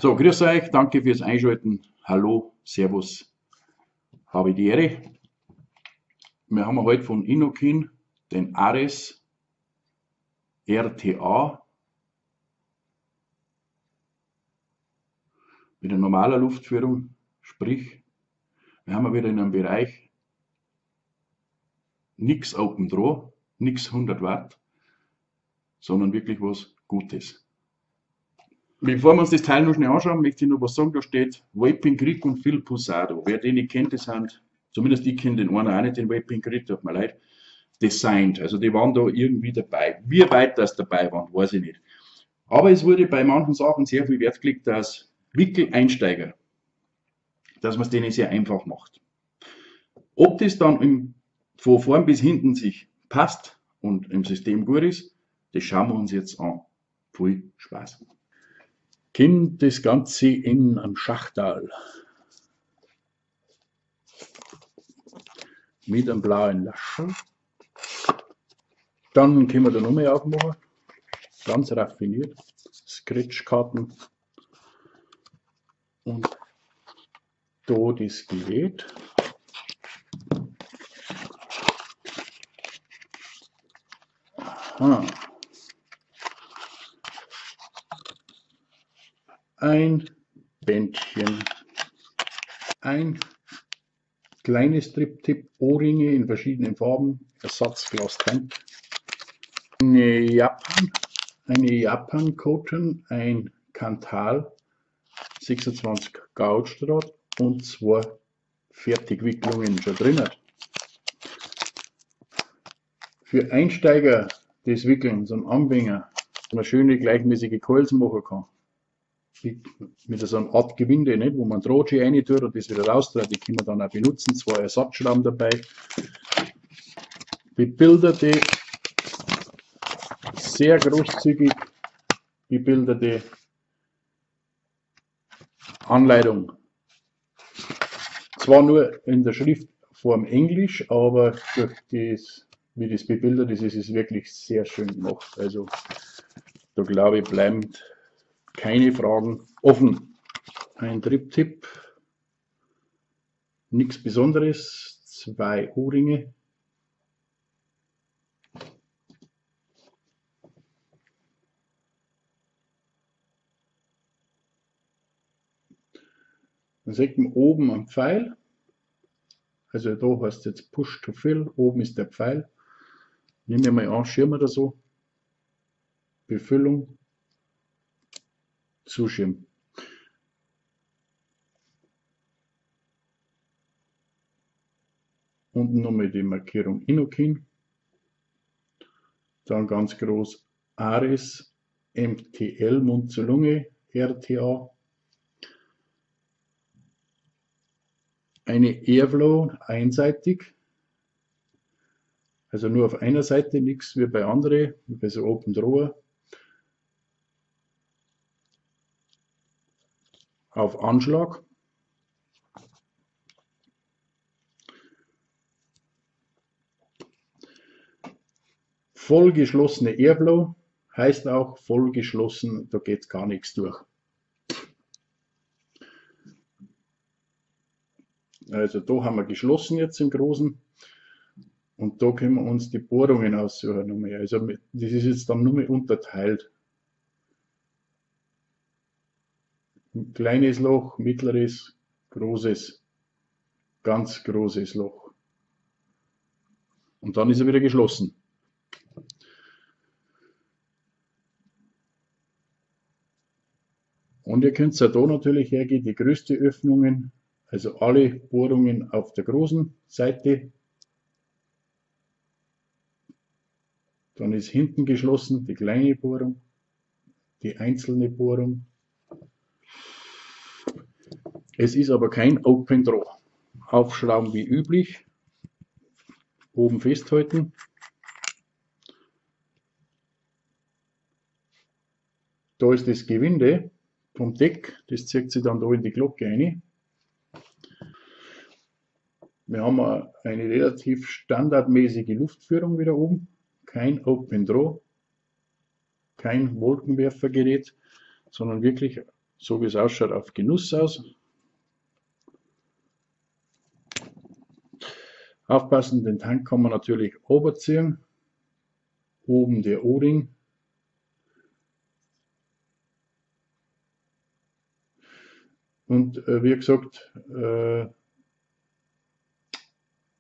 So, grüß euch, danke fürs Einschalten. Hallo, Servus, habe die Ehre. Wir haben heute von Innokin den Ares RTA mit einer normalen Luftführung, sprich, wir haben wieder in einem Bereich nix Open Draw, nix 100 Watt, sondern wirklich was Gutes. Bevor wir uns das Teil noch schnell anschauen, möchte ich noch was sagen. Da steht Vaping Creek und Phil Posado. Wer den nicht kennt, das sind, zumindest ich kenne den einen auch nicht, den Vaping Creek, tut mir leid, designed. Also die waren da irgendwie dabei. Wie weit das dabei waren, weiß ich nicht. Aber es wurde bei manchen Sachen sehr viel Wert gelegt, dass Wickeleinsteiger, dass man es denen sehr einfach macht. Ob das dann von vorn bis hinten sich passt und im System gut ist, das schauen wir uns jetzt an. Viel Spaß. Kind das Ganze in einem Schachtal mit einem blauen Lascherl. Dann können wir da nochmal aufmachen. Ganz raffiniert. Scratchkarten. Und da das Gerät. Aha. Ein Bändchen, ein kleines Drip-Tip, O-Ringe in verschiedenen Farben, Ersatzglas-Tank, eine Japan-Cotton, ein Kanthal, 26 Gauge Draht und zwei Fertigwicklungen schon drin. Für Einsteiger des Wickelns und Anfänger, dass man schöne gleichmäßige Coils machen kann. Mit so einer Art Gewinde, nicht, wo man Draht schön rein tut und das wieder rausträgt, die können wir dann auch benutzen. Zwei Ersatzschrauben dabei. Bebilderte, sehr großzügig bebilderte Anleitung. Zwar nur in der Schriftform Englisch, aber durch das, wie das bebildert ist, ist es wirklich sehr schön gemacht. Also da glaube ich, bleiben keine Fragen offen. Ein Drip-Tip, nichts Besonderes, zwei O-Ringe. Dann sieht man oben am Pfeil, also da heißt es jetzt Push to Fill, oben ist der Pfeil. Nehmen wir mal an, Schirm oder so, Befüllung, Zuschirm. Unten nochmal die Markierung Innokin. Dann ganz groß Ares MTL Mund zu Lunge RTA. Eine Airflow einseitig, also nur auf einer Seite, nichts wie bei anderen, wie bei so Open Drawer. Auf Anschlag. Vollgeschlossene Airflow heißt auch vollgeschlossen, da geht gar nichts durch. Also da haben wir geschlossen jetzt im Großen und da können wir uns die Bohrungen aussuchen nochmal. Also das ist jetzt dann nur mehr unterteilt. Ein kleines Loch, mittleres, großes, ganz großes Loch. Und dann ist er wieder geschlossen. Und ihr könnt ja da natürlich hergehen, die größte Öffnungen, also alle Bohrungen auf der großen Seite. Dann ist hinten geschlossen die kleine Bohrung, die einzelne Bohrung. Es ist aber kein Open Draw. Aufschrauben wie üblich, oben festhalten. Da ist das Gewinde vom Deck, das zieht sich dann da in die Glocke rein. Wir haben eine relativ standardmäßige Luftführung wieder oben, kein Open Draw, kein Wolkenwerfergerät, sondern wirklich so wie es ausschaut, auf Genuss aus. Aufpassen, den Tank kann man natürlich oberziehen. Oben der O-Ring. Und wie gesagt,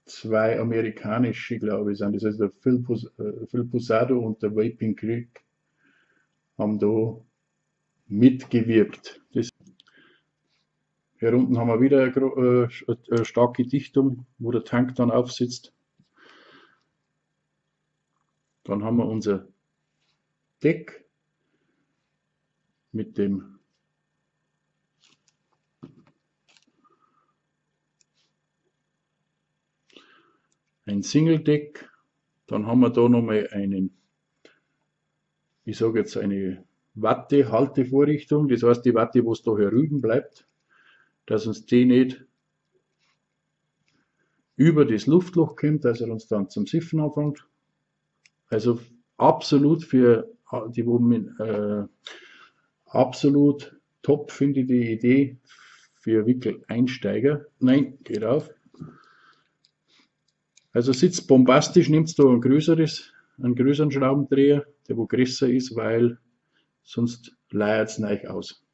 zwei amerikanische, glaube ich, sind das. Also der Phil Posado und der Vaping Creek haben da mitgewirkt. Hier unten haben wir wieder eine starke Dichtung, wo der Tank dann aufsitzt. Dann haben wir unser Deck mit dem ein Single Deck. Dann haben wir da nochmal einen, ich sage jetzt eine Watte-Haltevorrichtung, das heißt die Watte, wo es da herüben bleibt, dass uns die nicht über das Luftloch kommt, dass er uns dann zum Siffen anfängt. Also absolut für die, wo mit absolut top finde ich die Idee für Wickeleinsteiger. Nein, geht auf. Also sitzt bombastisch, nimmst du einen größeren Schraubendreher, der wo größer ist, weil sonst leiert's neich aus.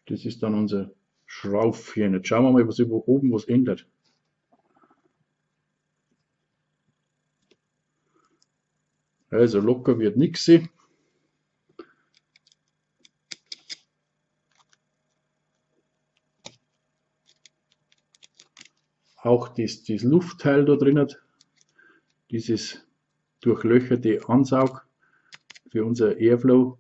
Das ist dann unser Schraubchen. Jetzt schauen wir mal, was über oben was ändert. Also locker wird nix sein. Auch das Luftteil da drin hat, dieses durchlöcherte Ansaug für unser Airflow,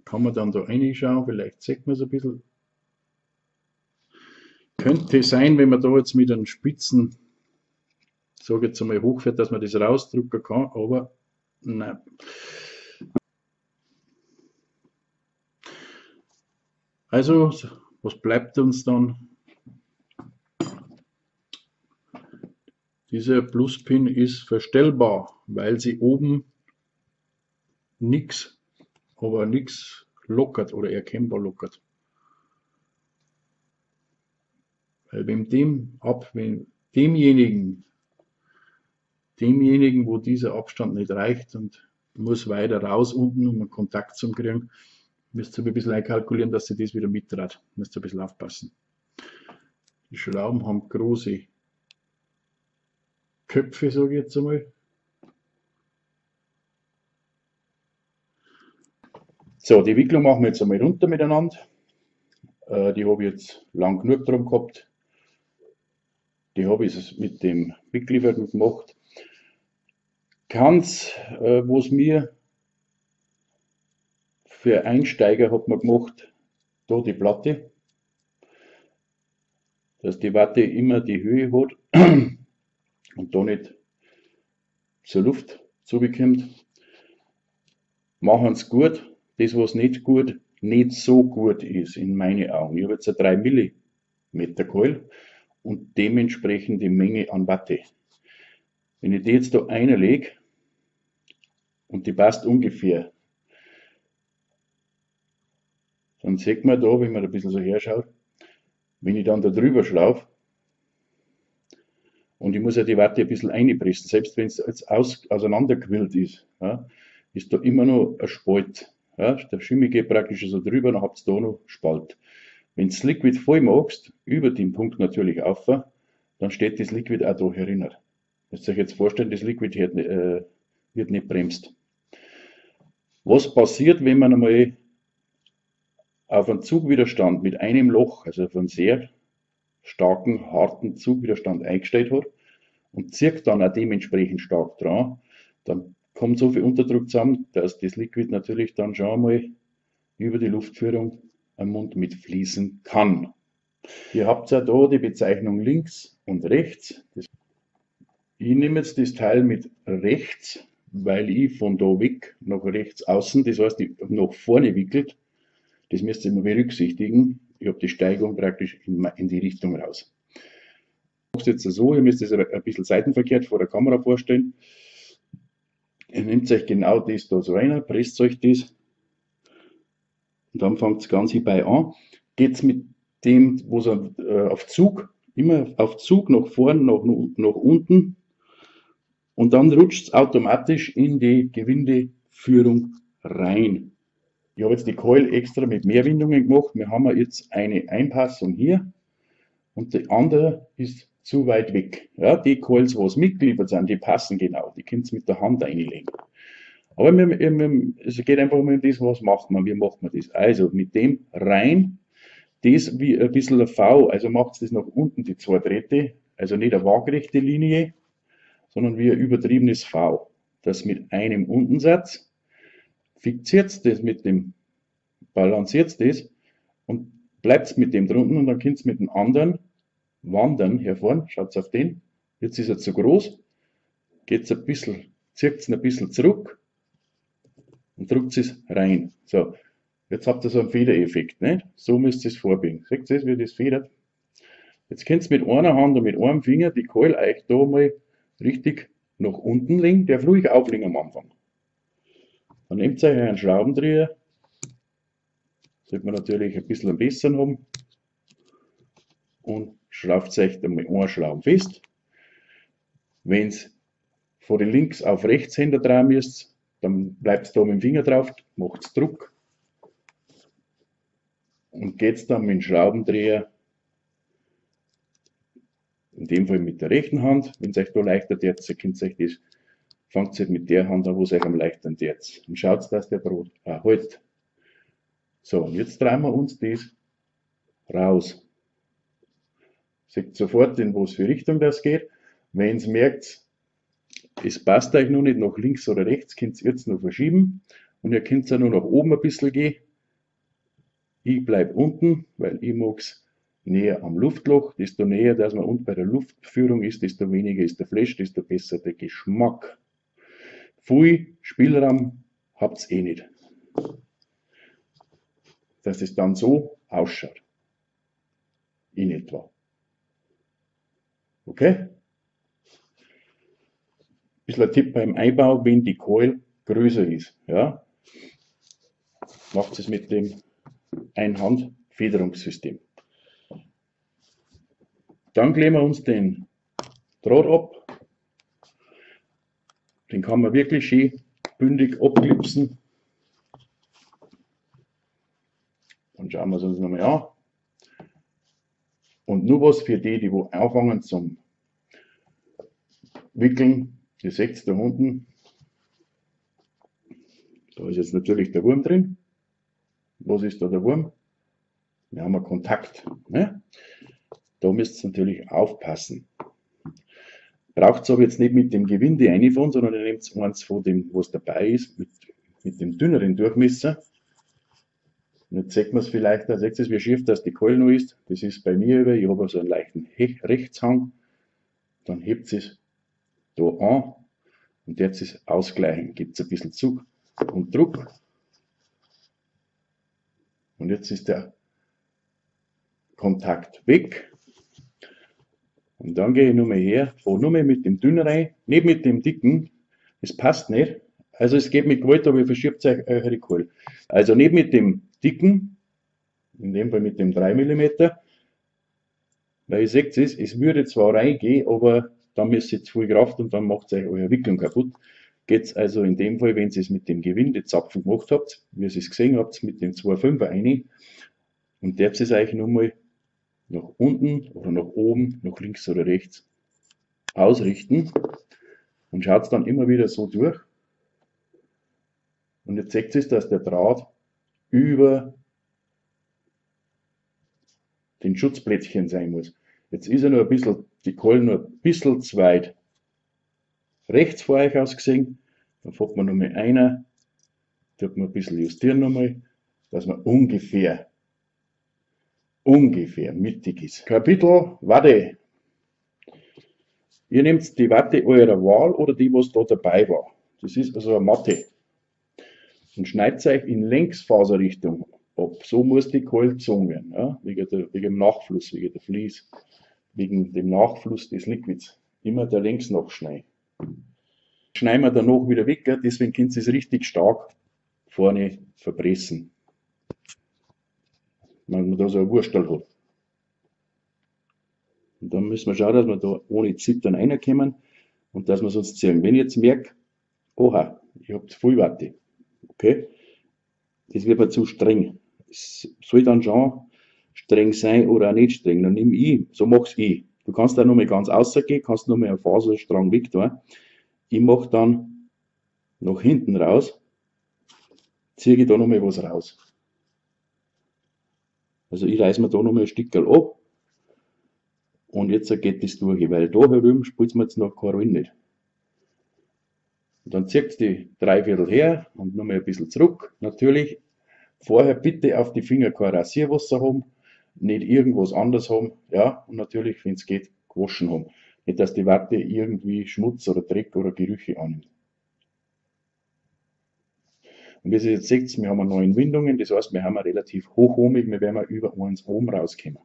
kann man dann da reinschauen, vielleicht sieht man es ein bisschen. Könnte sein, wenn man da jetzt mit einem spitzen, sag ich jetzt einmal, hochfährt, dass man das rausdrücken kann, aber nein. Also, was bleibt uns dann? Dieser Pluspin ist verstellbar, weil sie oben nix, aber nix lockert oder erkennbar lockert. Weil wenn dem ab, wenn demjenigen, demjenigen, wo dieser Abstand nicht reicht und muss weiter raus unten, um einen Kontakt zu kriegen, müsst ihr ein bisschen einkalkulieren, dass sie das wieder mittrat. Müsst ihr ein bisschen aufpassen. Die Schrauben haben große Köpfe, sage ich jetzt einmal. So, die Wicklung machen wir jetzt einmal runter miteinander. Die habe ich jetzt lang genug drum gehabt. Die habe ich mit dem Wicklieferten gemacht. Kann's, was mir für Einsteiger hat man gemacht, da die Platte, dass die Watte immer die Höhe hat und da nicht zur Luft zubekommt. Machen's gut, das was nicht gut, nicht so gut ist in meinen Augen. Ich habe jetzt eine 3 Millimeter Coil und dementsprechend die Menge an Watte. Wenn ich die jetzt da reinlege und die passt ungefähr, dann sieht man da, wenn man ein bisschen so herschaut, wenn ich dann da drüber schlaufe, und ich muss ja die Watte ein bisschen einpressen, selbst wenn es jetzt auseinanderquillt ist, ja, ist da immer noch ein Spalt. Ja, der Schimmel geht praktisch so drüber, dann habt ihr da noch Spalt. Wenn du das Liquid voll machst, über den Punkt natürlich auf, dann steht das Liquid auch da herinnen. Müsst ihr euch jetzt vorstellen, das Liquid wird nicht bremst. Was passiert, wenn man einmal auf einen Zugwiderstand mit einem Loch, also auf einen sehr starken, harten Zugwiderstand eingestellt hat und zieht dann auch dementsprechend stark dran, dann kommt so viel Unterdruck zusammen, dass das Liquid natürlich dann schon einmal über die Luftführung am Mund mitfließen kann. Ihr habt ja da die Bezeichnung links und rechts. Ich nehme jetzt das Teil mit rechts, weil ich von da weg nach rechts außen, das heißt, ich nach vorne wickelt. Das müsst ihr immer berücksichtigen. Ich habe die Steigung praktisch in die Richtung raus. Ich mache es jetzt so, ihr müsst es ein bisschen seitenverkehrt vor der Kamera vorstellen. Ihr nehmt euch genau das da so rein, presst euch das und dann fangt es ganz hierbei an. Geht's mit dem, wo es auf Zug, immer auf Zug nach vorn, nach unten und dann rutscht es automatisch in die Gewindeführung rein. Ich habe jetzt die Coil extra mit mehr Windungen gemacht. Wir haben jetzt eine Einpassung hier und die andere ist zu weit weg. Ja, die Coils, was mitgeliefert sind, die passen genau. Die könnt ihr mit der Hand einlegen. Aber es geht einfach um das, was macht man, wie macht man das? Also mit dem rein, das wie ein bisschen ein V, also macht das nach unten die zwei Drähte, also nicht eine waagerechte Linie, sondern wie ein übertriebenes V. Das mit einem Untensatz fixiert das mit dem, balanciert das und bleibt mit dem drunten und dann könnt ihr mit dem anderen wandern herfahren. Schaut auf den, jetzt ist er zu groß, geht's ein bisschen, zieht es ein bisschen zurück und drückt es rein. So, jetzt habt ihr so einen Federeffekt, nicht? So müsst ihr es vorbiegen. Seht ihr, wie das federt? Jetzt könnt ihr mit einer Hand und mit einem Finger die Keule euch da mal richtig nach unten legen. Der ruhig auflegen am Anfang. Dann nehmt ihr euch einen Schraubendreher. Sollte man natürlich ein bisschen besseren haben. Und schraubt euch dann mal einen Schrauben fest. Wenn es von den links auf rechts Händer drehen müsst, dann bleibt es da mit dem Finger drauf, macht Druck und geht dann mit dem Schraubendreher, in dem Fall mit der rechten Hand, wenn es euch da leichter tut, könnt ihr euch das, fangt ihr mit der Hand an, wo es euch am leichtesten tut. Und schaut, dass der Brot hält. So, und jetzt drehen wir uns das raus. Seht sofort, in was für Richtung das geht. Wenn ihr merkt, es passt euch noch nicht nach links oder rechts, könnt ihr jetzt noch verschieben. Und ihr könnt auch noch nach oben ein bisschen gehen. Ich bleib unten, weil ich mag's näher am Luftloch. Desto näher, dass man unten bei der Luftführung ist, desto weniger ist der Flash, desto besser der Geschmack. Viel Spielraum habt's eh nicht. Dass es dann so ausschaut. In etwa. Okay? Bisschen ein Tipp beim Einbau, wenn die Coil größer ist. Ja? Macht es mit dem Einhand-Federungssystem. Dann kleben wir uns den Draht ab. Den kann man wirklich schön bündig abklipsen. Dann schauen wir es uns nochmal an. Und nur was für die, die wo anfangen zum Wickeln. Ihr seht da unten, da ist jetzt natürlich der Wurm drin. Was ist da der Wurm? Wir haben einen Kontakt. Ne? Da müsst ihr natürlich aufpassen. Braucht es aber jetzt nicht mit dem Gewinde reinfahren, sondern ihr nehmt eins von dem, was dabei ist, mit dem dünneren Durchmesser. Und jetzt sieht man es vielleicht, da seht ihr es, wie schief das die Keule noch ist. Das ist bei mir über, ich habe so einen leichten Rechtshang. Dann hebt es da an und jetzt ist ausgleichen. Gibt es ein bisschen Zug und Druck. Und jetzt ist der Kontakt weg. Und dann gehe ich nochmal her, fahre nochmal mit dem dünnen rein, nicht mit dem dicken, das passt nicht. Also es geht mit Gewalt, aber ihr verschiebt euch eure Keule. Also nicht mit dem dicken, in dem Fall mit dem 3 mm, weil ihr seht es, es würde zwar reingehen, aber dann müsst ihr zu viel Kraft und dann macht euch eure Wicklung kaputt. Geht's also in dem Fall, wenn ihr es mit dem Gewindezapfen gemacht habt, wie ihr es gesehen habt, mit dem 2,5er rein, und derbt es euch nochmal nach unten oder nach oben, nach links oder rechts ausrichten und schaut dann immer wieder so durch. Und jetzt seht ihr, dass der Draht über den Schutzplättchen sein muss. Jetzt ist er noch ein bisschen, die Keule noch ein bisschen zu weit rechts vor euch aus gesehen. Dann fährt man nochmal einer, tut man ein bisschen justieren nochmal, dass man ungefähr mittig ist. Kapitel Watte. Ihr nehmt die Watte eurer Wahl oder die, was da dabei war. Das ist also eine Matte. Und schneidet euch in Längsfaserrichtung ab. So muss die Keule gezogen werden, ja? Wegen dem Nachfluss, wegen der Fließ, wegen dem Nachfluss des Liquids. Immer der Längsnachschneid. schneiden wir danach wieder weg, deswegen könnt ihr es richtig stark vorne verpressen. Wenn man da so ein Wurstel hat. Und dann müssen wir schauen, dass wir da ohne Zittern reinkommen und dass wir es uns ziehen. Wenn ich jetzt merke, oha, ich hab zu viel Watte, okay, das wird mir zu streng. Es soll dann schon streng sein oder auch nicht streng. Dann nimm ich, so mach's ich. Du kannst da nochmal ganz rausgehen, kannst nochmal einen Faserstrang weg tun. Ich mach dann nach hinten raus, ziehe ich da nochmal was raus. Also ich reiß mir da nochmal ein Stückerl ab. Und jetzt geht das durch, weil da herüben spielt's mir jetzt noch keine Rolle nicht. Und dann zieht's die Dreiviertel her und nochmal ein bisschen zurück. Natürlich vorher bitte auf die Finger kein Rasierwasser haben, nicht irgendwas anderes haben, ja, und natürlich, wenn's geht, gewaschen haben. Nicht, dass die Watte irgendwie Schmutz oder Dreck oder Gerüche annimmt. Und wie ihr jetzt seht, wir haben 9 Windungen, das heißt, wir haben relativ hochohmig, wir werden über 1 Ohm rauskommen.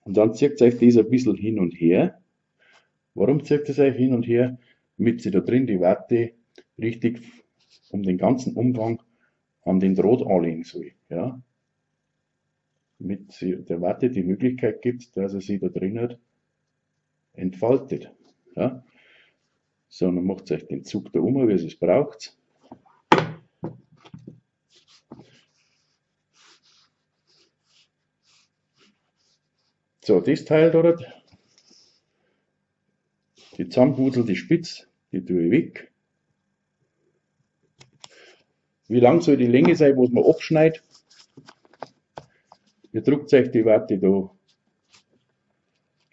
Und dann zieht euch das ein bisschen hin und her. Warum zieht es euch hin und her? Damit sie da drin die Watte richtig um den ganzen Umfang an den Draht anlegen soll. Ja? Damit sie der Watte die Möglichkeit gibt, dass er sie da drin hat, entfaltet. Ja? So, dann macht euch den Zug da um, wie ihr es braucht. So, das Teil dort, die zusammengewuzelte Spitze, die tue ich weg. Wie lang soll die Länge sein, was man abschneidet? Ihr druckt euch die Watte da,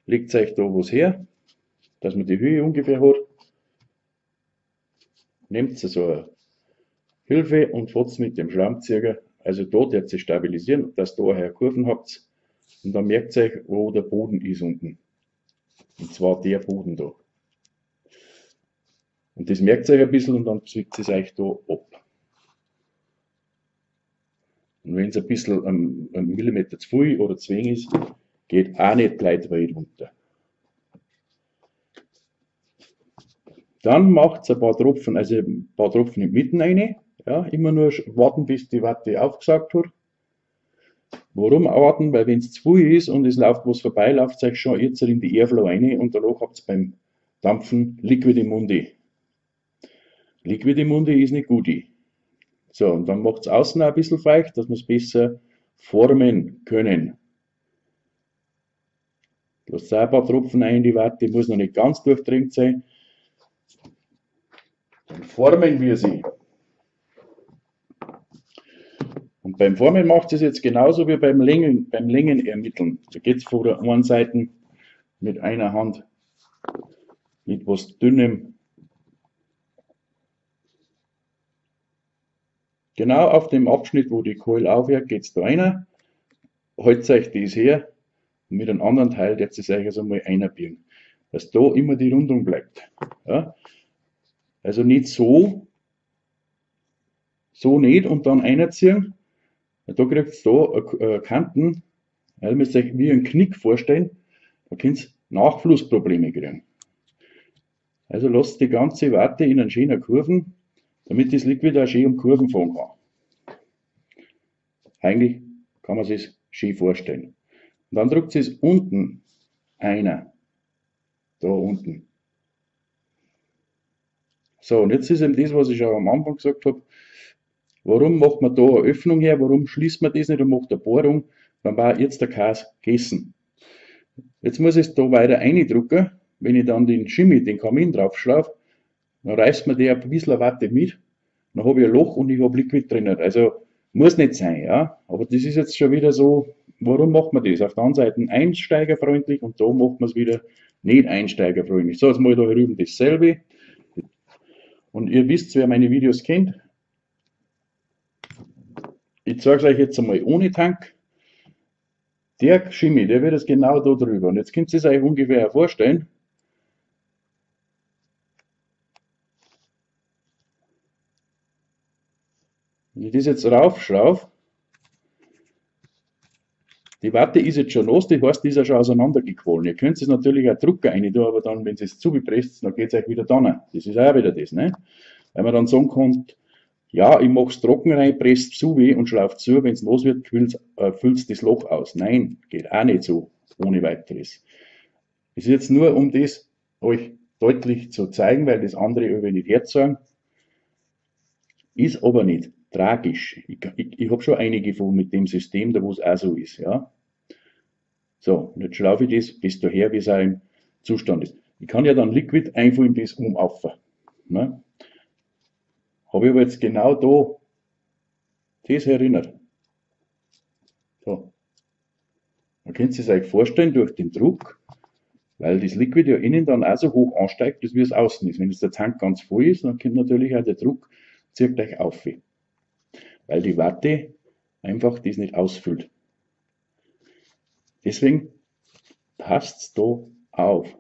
legt euch da was her, dass man die Höhe ungefähr hat. Nehmt so eine Hilfe und fahrt mit dem Schraubenzieher, also da wird sich stabilisieren, dass ihr da Kurven habt. Und dann merkt ihr euch, wo der Boden ist unten. Und zwar der Boden da. Und das merkt ihr euch ein bisschen und dann zieht es euch da ab. Und wenn es ein bisschen einen Millimeter zu viel oder zu wenig ist, geht auch nicht gleich weit runter. Dann macht's ein paar Tropfen, also ein paar Tropfen in die Mitte rein. Ja, immer nur warten, bis die Watte aufgesaugt hat. Warum warten? Weil wenn's zu viel ist und es läuft was vorbei, läuft's euch schon jetzt in die Airflow rein und danach habt's beim Dampfen Liquid im Munde. Liquid im Munde ist nicht gut. So, und dann macht's außen auch ein bisschen feucht, dass wir's besser formen können. Lasst auch ein paar Tropfen rein in die Watte, muss noch nicht ganz durchdringend sein. Dann formen wir sie. Und beim Formen macht es jetzt genauso wie beim Längen ermitteln. Da geht's von der einen Seite mit einer Hand mit was Dünnem. Genau auf dem Abschnitt, wo die Keule aufhört, geht's da rein. Haltet euch das her und mit einem anderen Teil werdet ihr euch also mal einbiegen, dass da immer die Rundung bleibt. Ja? Also nicht so, so nicht und dann einziehen. Da kriegt ihr da Kanten, ja, ihr müsst euch wie einen Knick vorstellen, da könnt ihr Nachflussprobleme kriegen. Also lasst die ganze Watte in einen schönen Kurven, damit das Liquid auch schön um Kurven fahren kann. Eigentlich kann man sich das schön vorstellen. Und dann drückt es unten einer. Da unten. So, und jetzt ist eben das, was ich schon am Anfang gesagt hab. Warum macht man da eine Öffnung her? Warum schließt man das nicht und macht eine Bohrung? Dann war jetzt der Käse gegessen. Jetzt muss ich es da weiter reindrücken. Wenn ich dann den Schimmi, den Kamin draufschraube, dann reißt mir der ein bisschen Watte mit. Dann habe ich ein Loch und ich habe Liquid drin. Also muss nicht sein, ja. Aber das ist jetzt schon wieder so, warum macht man das? Auf der einen Seite einsteigerfreundlich und da macht man's wieder nicht einsteigerfreundlich. So, jetzt mache ich da drüben dasselbe. Und ihr wisst, wer meine Videos kennt. Ich zeig's euch jetzt einmal ohne Tank. Der Schimmi, der wird jetzt genau da drüber. Und jetzt könnt ihr es euch ungefähr vorstellen. Wenn ich das jetzt raufschraube, Die Watte ist jetzt schon nass, das heißt, die ist ja schon auseinandergequollen. Ihr könnt es natürlich auch Drucker rein tun, aber dann, wenn ihr es zugepresst, dann geht's euch wieder da. Das ist auch wieder das, ne? Weil man dann sagen kann, ja, ich mach's trocken rein, presst zu weh und schlauft zu, wenn's nass wird, füllt's das Loch aus. Nein, geht auch nicht so, ohne weiteres. Es ist jetzt nur, um das euch deutlich zu zeigen, weil das andere über nicht herzeigen. Ist aber nicht tragisch. Ich hab schon einige von mit dem System, da wo's auch so ist. Ja. So, und jetzt schlaufe ich das bis daher, wie es auch im Zustand ist. Ich kann ja dann Liquid einfüllen, das auf. Ne? Hab ich aber jetzt genau da das erinnert. So. Man könnt es euch vorstellen, durch den Druck, weil das Liquid ja innen dann auch so hoch ansteigt, bis wie es außen ist. Wenn jetzt der Tank ganz voll ist, dann kommt natürlich auch der Druck, zieht gleich auf. Weil die Watte einfach das nicht ausfüllt. Deswegen passt's da auf.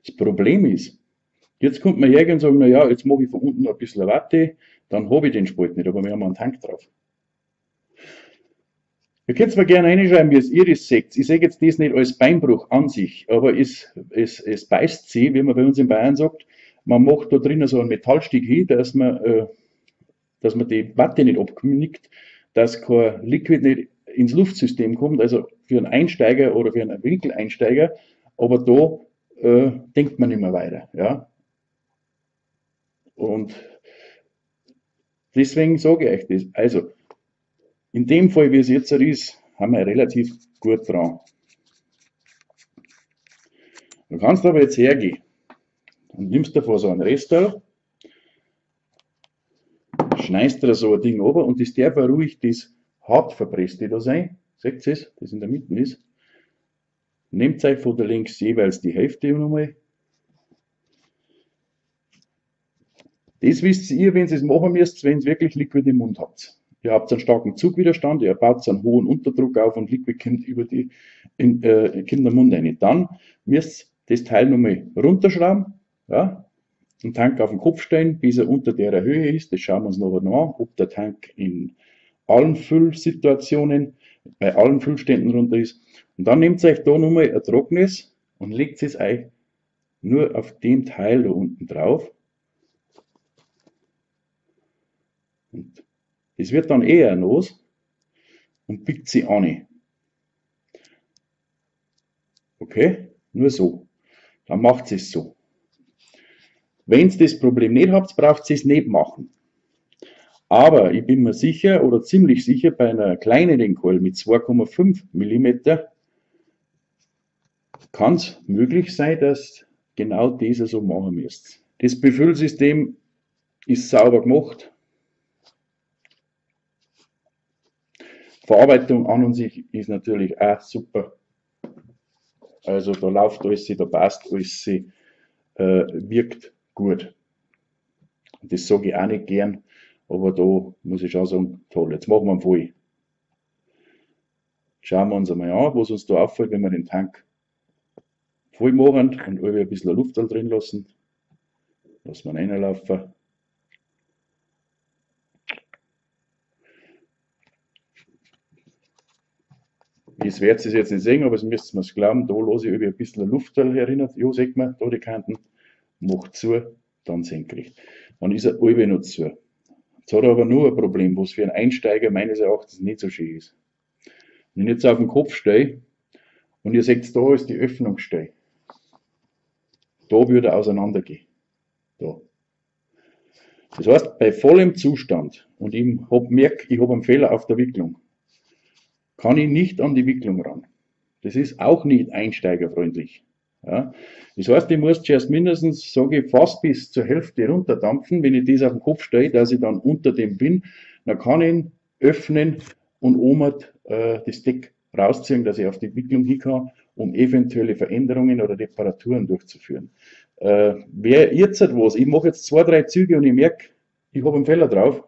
Das Problem ist, jetzt kommt man her und sagt, na ja, jetzt mach ich von unten noch ein bisschen Watte, dann hab ich den Spalt nicht, aber wir haben einen Tank drauf. Ihr könnt's mir gerne reinschreiben, wie es ihr das seht. Ich sehe jetzt das nicht als Beinbruch an sich, aber es beißt sich, wie man bei uns in Bayern sagt. Man macht da drinnen so einen Metallstich hin, dass man die Watte nicht abknickt, dass kein Liquid nicht ins Luftsystem kommt, also für einen Einsteiger oder für einen Winkeleinsteiger, aber da denkt man nicht mehr weiter. Ja? Und deswegen sage ich euch das. Also, in dem Fall, wie es jetzt ist, haben wir relativ gut dran. Du kannst aber jetzt hergehen und nimmst davor so einen Restteil, schneidest dir so ein Ding runter und das darf auch ruhig das hart verpresste da sein. Seht ihr es, das in der Mitte ist. Nehmt euch von der links jeweils die Hälfte nochmal. Das wisst ihr, wenn ihr es machen müsst, wenn ihr wirklich Liquid im Mund habt. Ihr habt einen starken Zugwiderstand, ihr baut einen hohen Unterdruck auf und Liquid kommt über die, in kommt in den Mund rein. Dann müsst ihr das Teil nochmal runterschrauben, ja, den Tank auf den Kopf stellen, bis er unter der Höhe ist. Das schauen wir uns noch an, ob der Tank in allen Füllsituationen, bei allen Füllständen runter ist. Und dann nehmt ihr euch da nochmal ein trockenes und legt es euch nur auf dem Teil da unten drauf. Und das wird dann eher nass und biegt sie an. Okay, nur so. Dann macht es so. Wenn ihr das Problem nicht habt, braucht ihr es nicht machen. Aber ich bin mir sicher oder ziemlich sicher, bei einer kleineren Keul mit 2,5 Millimeter kann's möglich sein, dass genau das so machen müsst. Das Befüllsystem ist sauber gemacht. Verarbeitung an und sich ist natürlich auch super. Also da läuft alles, da passt alles, wirkt gut. Und das sage ich auch nicht gern, aber da muss ich schon sagen, toll, jetzt machen wir ihn voll. Schauen wir uns einmal an, was uns da auffällt, wenn wir den Tank voll machen und alle ein bisschen Luft da drin lassen. Lassen wir ihn reinlaufen. Ich werde es jetzt nicht sehen, aber es müsst ihr mir's glauben, da lasse ich ein bisschen Luft herinnen. Ja, sieht man, da die Kanten, macht zu, dann senkrecht. Dann ist er halb noch zu. Jetzt hat er aber nur ein Problem, was für einen Einsteiger meines Erachtens nicht so schön ist. Wenn ich jetzt auf den Kopf stehe und ihr seht, da ist die Öffnungsstelle. Da würde er auseinandergehen. Da. Das heißt, bei vollem Zustand, und ich merke, ich hab einen Fehler auf der Wicklung, kann ich nicht an die Wicklung ran. Das ist auch nicht einsteigerfreundlich. Ja. Das heißt, ich muss zuerst mindestens, sage ich, fast bis zur Hälfte runterdampfen, wenn ich das auf den Kopf stelle, dass ich dann unter dem bin, dann kann ich ihn öffnen und oben das Deck rausziehen, dass ich auf die Wicklung hin kann, um eventuelle Veränderungen oder Reparaturen durchzuführen. Wer jetzt was, ich mache jetzt 2, 3 Züge und ich merke, ich habe einen Fehler drauf,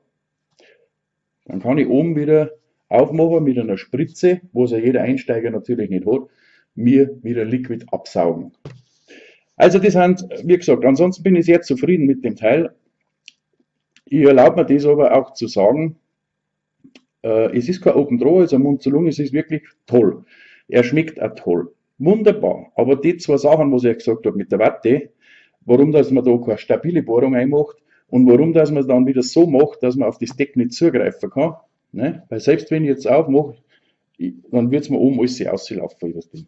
dann kann ich oben wieder aufmachen mit einer Spritze, was ja jeder Einsteiger natürlich nicht hat, mir wieder Liquid absaugen. Also das sind, wie gesagt, ansonsten bin ich sehr zufrieden mit dem Teil. Ich erlaube mir das aber auch zu sagen, Es ist kein Open Draw, es ist ein Mund zu Lunge, es ist wirklich toll. Er schmeckt auch toll. Wunderbar. Aber die zwei Sachen, was ich gesagt habe mit der Watte, warum dass man da keine stabile Bohrung einmacht und warum dass man es dann wieder so macht, dass man auf das Deck nicht zugreifen kann. Ne? Weil selbst wenn ich jetzt aufmache, dann wird's mir oben alles auslaufen über das Ding.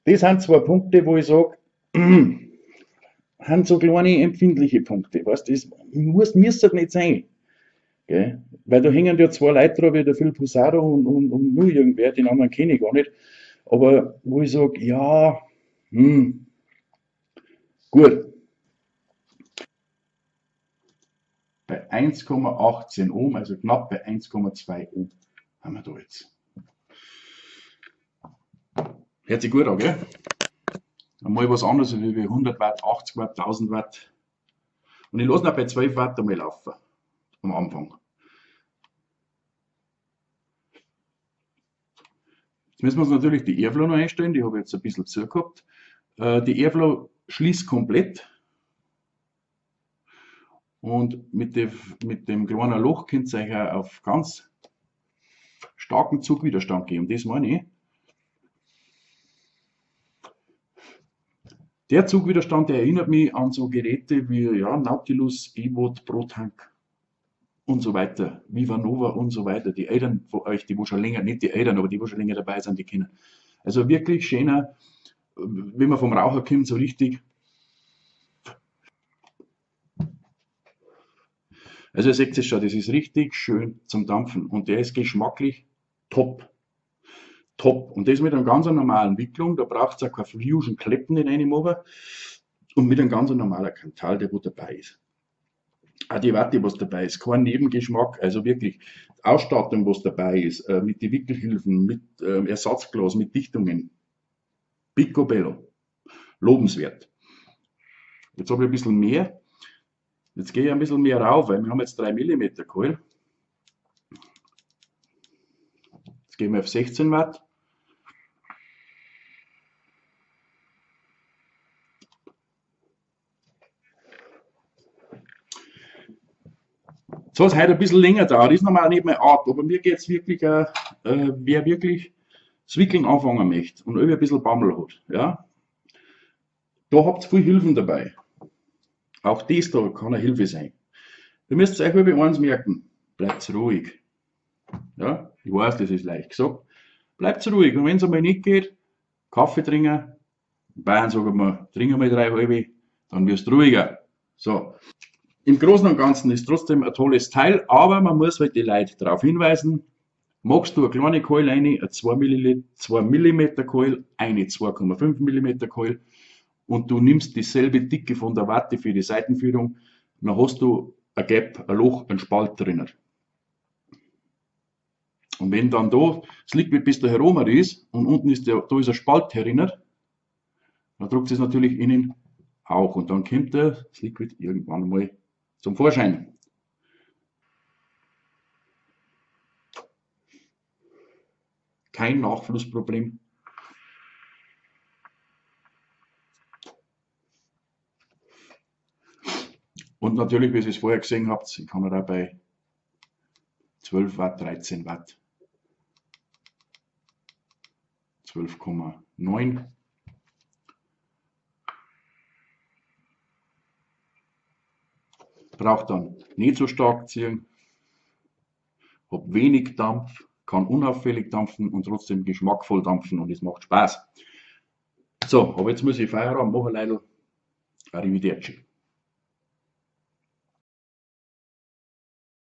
Das sind zwei Punkte, wo ich sag, sind so kleine empfindliche Punkte. Weißt, das müsste nicht sein. Gell? Weil da hängen ja zwei Leute dran, wie der Phil Posado und nur irgendwer, den anderen kenne ich gar nicht. Aber wo ich sag, ja, gut. Bei 1,18 Ohm, also knapp bei 1,2 Ohm haben wir da jetzt. Hört sich gut an, gell? Einmal was anderes wie 100 Watt, 80 Watt, 1000 Watt. Und ich lasse noch bei 12 Watt einmal laufen. Am Anfang. Jetzt müssen wir uns natürlich die Airflow noch einstellen, die habe ich jetzt ein bisschen zugehabt. Die Airflow schließt komplett. Und mit dem kleinen Loch könnt ihr euch auch auf ganz starken Zugwiderstand gehen. Und das meine ich. Der Zugwiderstand, der erinnert mich an so Geräte wie, ja, Nautilus, Evolt, ProTank und so weiter, Viva Nova und so weiter. Die Eltern von euch, die wo schon länger, nicht die Eltern, aber die wo schon länger dabei sind, die kennen. Also wirklich schöner, wenn man vom Raucher kommt, so richtig. Also ihr seht es schon, das ist richtig schön zum Dampfen und der ist geschmacklich top. Top. Und das mit einer ganz normalen Wicklung, da braucht's auch kein Fusion Kleppen in einem oben und mit einem ganz normalen Kanthal, der wo dabei ist. Auch die Watte, was dabei ist, kein Nebengeschmack, also wirklich Ausstattung, was dabei ist, mit den Wickelhilfen, mit Ersatzglas, mit Dichtungen. Picobello. Lobenswert. Jetzt habe ich ein bisschen mehr. Jetzt gehe ich ein bisschen mehr rauf, weil wir haben jetzt 3 Millimeter Coil. Jetzt gehen wir auf 16 Watt. Jetzt hat es heute ein bisschen länger gedauert, ist normal nicht meine Art, aber mir geht's wirklich, wer wirklich das Wickeln anfangen möchte und irgendwie ein bisschen Bammel hat, ja, da habt ihr viel Hilfen dabei. Auch das da kann eine Hilfe sein. Ihr müsst euch über eins merken, bleibt ruhig. Ja, ich weiß, das ist leicht gesagt. Bleibt ruhig und wenn's einmal nicht geht, Kaffee trinken, in Bayern sagen wir, trinken mal 3 halbe, dann wirst du ruhiger. So. Im Großen und Ganzen ist trotzdem ein tolles Teil, aber man muss halt die Leute darauf hinweisen, magst du eine kleine Coil rein, eine 2 Milliliter, 2 Millimeter Coil, eine 2,5 Millimeter Coil und du nimmst dieselbe Dicke von der Watte für die Seitenführung, dann hast du ein Gap, ein Loch, ein Spalt drinnen. Und wenn dann da das Liquid bis da herum ist und unten ist der, da ist ein Spalt herinnen, dann druckt es natürlich innen auch und dann kommt das Liquid irgendwann mal zum Vorschein. Kein Nachflussproblem. Und natürlich, wie ihr es vorher gesehen habt, ich kann auch bei 12 Watt, 13 Watt, 12,9. Braucht dann nicht so stark ziehen, hab wenig Dampf, kann unauffällig dampfen und trotzdem geschmackvoll dampfen und es macht Spaß. So, aber jetzt muss ich Feierabend machen, Leute. Arrivederci.